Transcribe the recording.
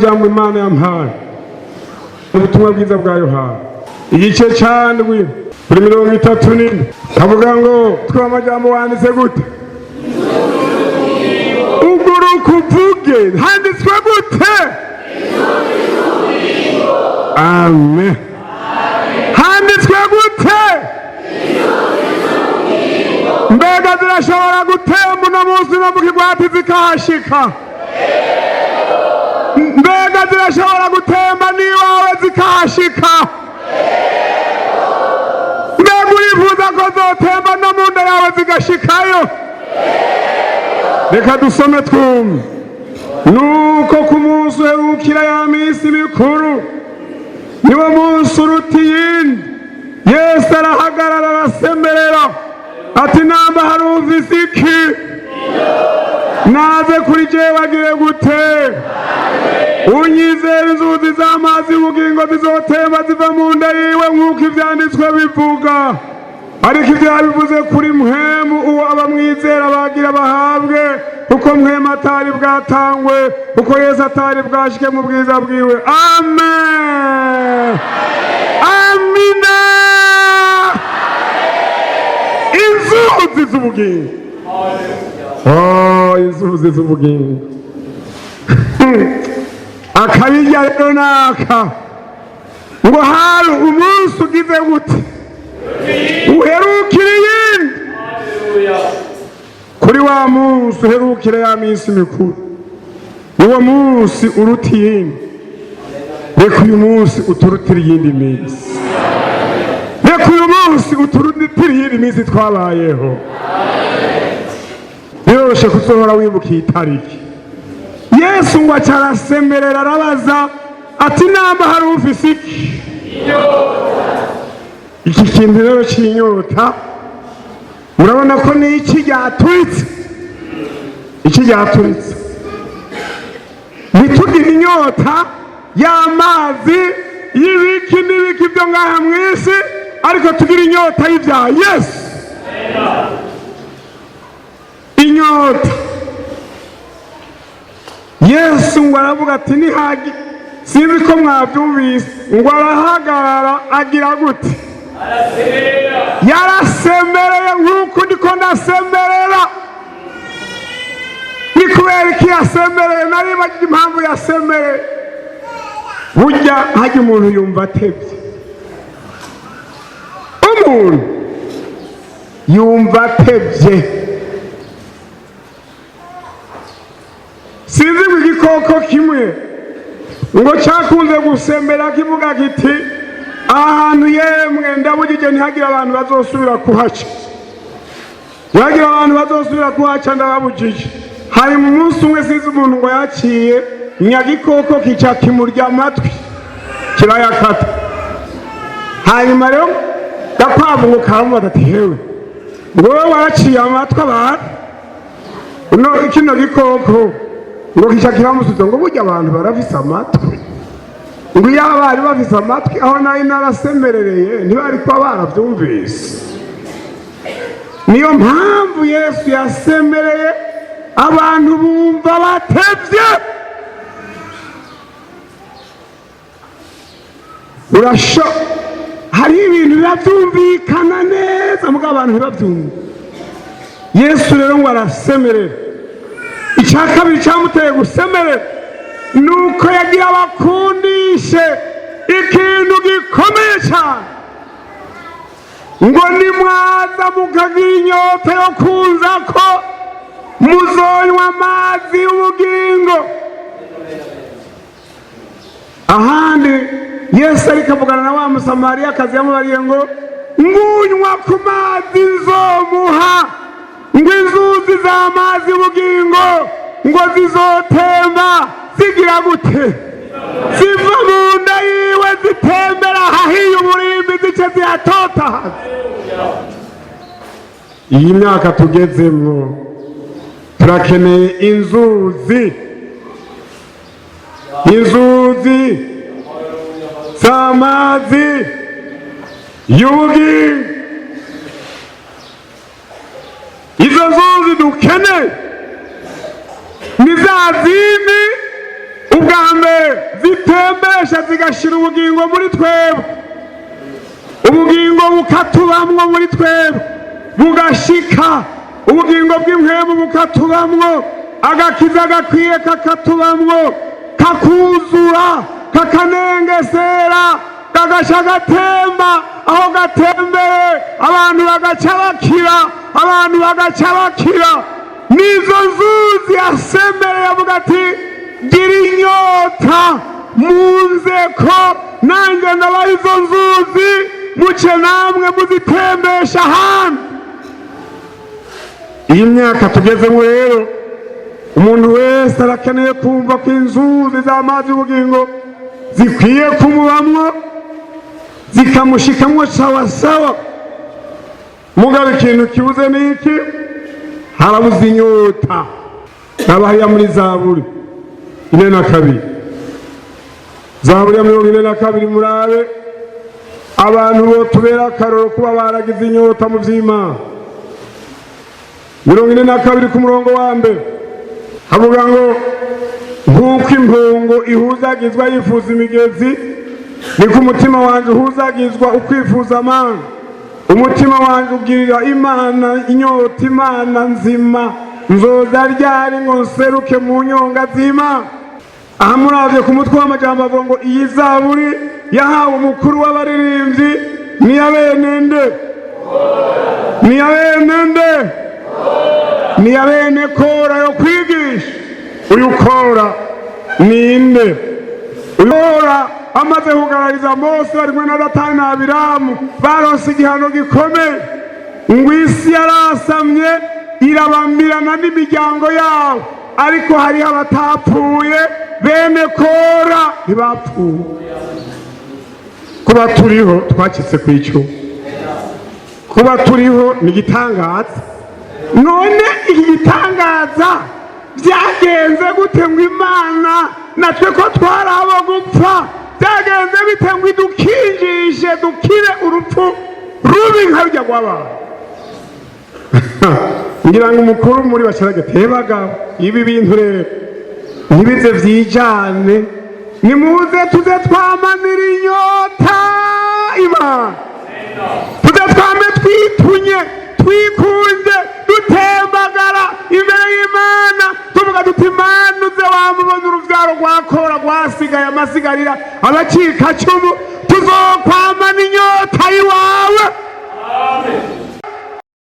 Ijambo Imana yampaye, ubutumwa bwiza bwa Yohana, igice ca 7, kuri 34, kavuga ngo twa amajambo wanditse gute? Uguruka uvuge, handitswe gute? Amen. Handitswe gute? Mbega zirashobora gutemba uno munsi no mu kigwati zikahashika? Mbega zirashobora gutemba n'iwawe zikahashika? Mbega urifuza ko zotemba no mu nda yawe zigashikayo? Reka dusome twumve. Nuko ku munsi uherukira ya minsi mikuru, niwo munsi uruta iyindi, Yesu arahagarara, arasemerera ati: "Namba hari ufise iki, naze kuri jewe." Agire gute? "Unyizera, inzuzi z'amazi y'ubugingo zizotemba ziva mu nda yiwe, nk'uko ivyanditswe bivuga." Ariko ibyo yabivuze kuri Mpwemu, uwo abamwizera bagira bahabwe, kuko Mpwemu atari bwatangwe, kuko Yesu atari bwashike mu bwiza bwiwe. Amen, amina. Inzuzi z'ubugingo, oh, inzuzi z'ubugingo. Akabirya rero naka ngo hari umunsi ugize gute? Uherukira iyindi. Kuri wa munsi uherukira ya minsi mikuru, uwo munsi uruta iyindi. Reka uyu munsi uturutira iyindi minsi, reka uyu munsi uturutira iyindi minsi twabayeho. Biroroshe kuzohora wibuka iyi tariki. Yesu ngo aca arasemerera, arabaza ati: "Namba hari ufise iki?" Iki kintu rero c'inyota, murabona ko ni iki ryaturitse, iki ryaturitse. Ntitugire inyota y'amazi y'ibiki n'ibiki byo ngaha mu isi, ariko tugire inyota y'ibya Yesu. Inyota. Yesu ngo aravuga ati nihagi, sinzi ko mwabyumvise, ngo arahagarara, agira gute? Yarasemereye nk'uko ndiko ndasemerera. Ni kubera iki yasemereye? Naribagije impamvu yasemereye. Burya hajya umuntu yumva atebye, umuntu yumva atebye. Sinzi ngo igikoko kimwe ngo cyakunze gusemera kivuga kiti: "Ahantu yemwe ndabugije, ntihagire abantu bazosubira kuhaca, ntihagire abantu bazosubira kuhaca, ndababujije." Hanyuma umunsi umwe, sinzi umuntu ngo yaciye, nyagikoko kica kimurya amatwi, kirayakata. Hanyuma rero gakwavu ngo karamubaza ati: "Hewe, ngo wowe waraciye amatwi abantu?" Uno kino gikoko ngo kica kiramusubiza ngo: "Burya abantu barafise amatwi?" Ngo iyo bari bafise amatwi, aho nari narasemerereye ntibari kuba barabyumvise. Niyo mpamvu Yesu yasemereye, abantu bumva batevye. Urasho hariho ibintu biba byumvikana neza, mugabo abantu ntibabyumve. Yesu rero ngo arasemerera. Icya kabiri cyamuteye gusemerera ni uko yagira abakundishe ikintu gikomeye cyane, ngo nimwaza mukagira inyota yo kuza ko muzonywa amazi y'ubugingo. Ahandi Yesu ariko avugana na wa Musamariyakazi, yamubariye ngo: "Ngunywa ku mazi nzomuha, ngo inzuzi z'amazi y'ubugingo ngo zizotemba zigira gute? Ziva mu nda yiwe, zitembera ahahiye uburimbi, zice zihatotahaza." Iyi myaka tugezemwo turakeneye inzuzi, inzuzi z'amazi y'ubugingo. Izo nzuzi dukeneye ni za zindi ubwa mbere Zitembesha zigashira ubugingo muri twebwe, ubugingo bukatubamwo muri twebwe, bugashika ubugingo bw'impwemu bukatubamwo, agakiza gakwiye kakatubamwo, kakuzura, kakanengesera, kagaca gatemba. Aho gatembeye abantu bagaca bakira, abantu bagaca bakira. Nizo nzuzi yasemereye avuga ati: "Gira inyota, munze ko nanjye ndabaha izo nzuzi, muce namwe muzitembesha ahandi." Iyi myaka tugezemo rero, umuntu wese arakeneye kumva ko inzuzi z'amazi y'ubugingo zikwiye kumubamwo, zikamushikamwo sawasawa. Mugabo ikintu kibuze ni iki? Harabuze inyota. N'abahariya muri Zaburi 42, Zaburi ya 42, murabe abantu bo tubera akaroro kuba baragize inyota mu vy'Imana. 42 ku murongo wa mbere havuga ngo: "Nk'uko impongo ihuzagizwa yifuza imigezi, niko umutima wanjye uhuzagizwa ukwifuza Amana. Umutima wanjye ugirira Imana inyota, Imana nzima. Nzoza ryari ngo nseruke mu nyonga z'Imana?" Aha muravye ku mutwe w'amajambo avuga ngo: "Iyi zaburi yahawe umukuru w'abaririmbyi, niya bene nde? Niya bene nde? Niya bene Kora, yo kwigisha." Uyu Kora ninde? Uyu Kora amaze kugarariza Mose bari kumwe na Datani na Abiramu, baronse igihano gikomeye, ngo isi yarasamye irabamirana n'imiryango yabo. Ariko hariho abatapfuye, bene Kora ntibapfuye. Kuba turiho twacitse ku icumu, kuba turiho ni igitangaza. None iki gitangaza byagenze gute ngo Imana, natwe ko twari abo gupfa, byagenze bite ngo idukinjishe dukire urupfu rubi nka rujya rw'abantu? Ngira ngo umukuru muri bacarage bagabo, ibi bintu rero ntibize vyijane. Nimuze tuze twamanira inyota Imana, tuze twame twitunye, twikunze, dutembagara imbere y'Imana, tuvuga tuti: "Imana, uze wamubona uruvyaro rwa Kora rwasigaye, amasigarira, abacikacumu."